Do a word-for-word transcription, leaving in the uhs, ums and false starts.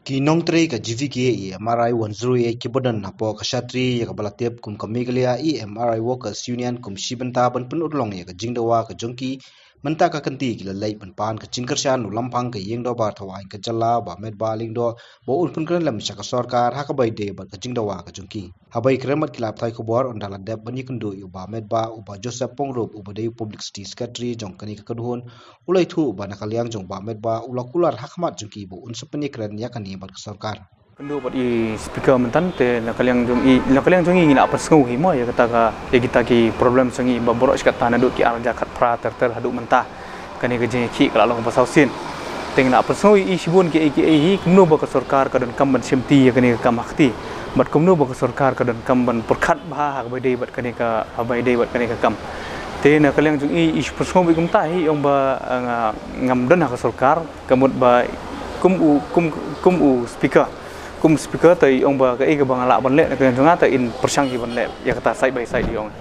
Ki nongtrei ka G V K A E M R I one zero eight kiba don hapoh ka shatri ïa kaba la tip kum ka Meghalaya E M R I Workers Union kum shi bynta ban pynurlong ïa ka jingdawa ka jong ki mynta ka kynti ki la leit ban pan ka jingkyrshan u Lamphang ka Ïing Dorbar Thaw Aiñ ka jylla Bah Metbah Lyngdoh ba un pynkren lem sha ka sorkar ha kaba ïadei bad ka jingdawa ka jong ki. Haba ïakren bad ki lad pathai khubor, ynda la dep ban ïakynduh ïa u Bah Metbah, u Bah Joseph Pyngrope uba dei u Publicity Secretary jong kane ka kynhun, u la ïathuh ba na ka liang jong u Bah Metbah u la kular ha khmat jong ki ba un sa pynïakren ïa kane bad ka sorkar. Kynduh bad i Speaker mynta te na ka liang jong i, na ka liang jong i ngi la pynsngew hi mo ïa kata ka, ïa kita ki problem jong i ba baroh shi katta naduh ki ar hajar khatphra ter ter haduh mynta. Kane ka jingïakhih ka la long ba saw sien. Te ngi la pynsngew ïa i shibun kiei kiei hi kumno ba ka sorkar ka donkam ban shimti ïa kane ka kam ha kti. Bad kumno ba ka sorkar ka donkam ban pyrkhat bha ha kaba ïadei bad kane ka, ha kaba ïadei bad kane ka kam. Te na ka liang jong i, i pynsngew bad kumta hi ong ba, eh, nga, ngam don ha ka sorkar, ka mut ba kum u, kum, kum u Speaker. Kum Speaker te i ong ba kaei kaba nga lah ban leh na ka liang jong nga te in pyrshang hi ban leh ïa kata side by side i ong.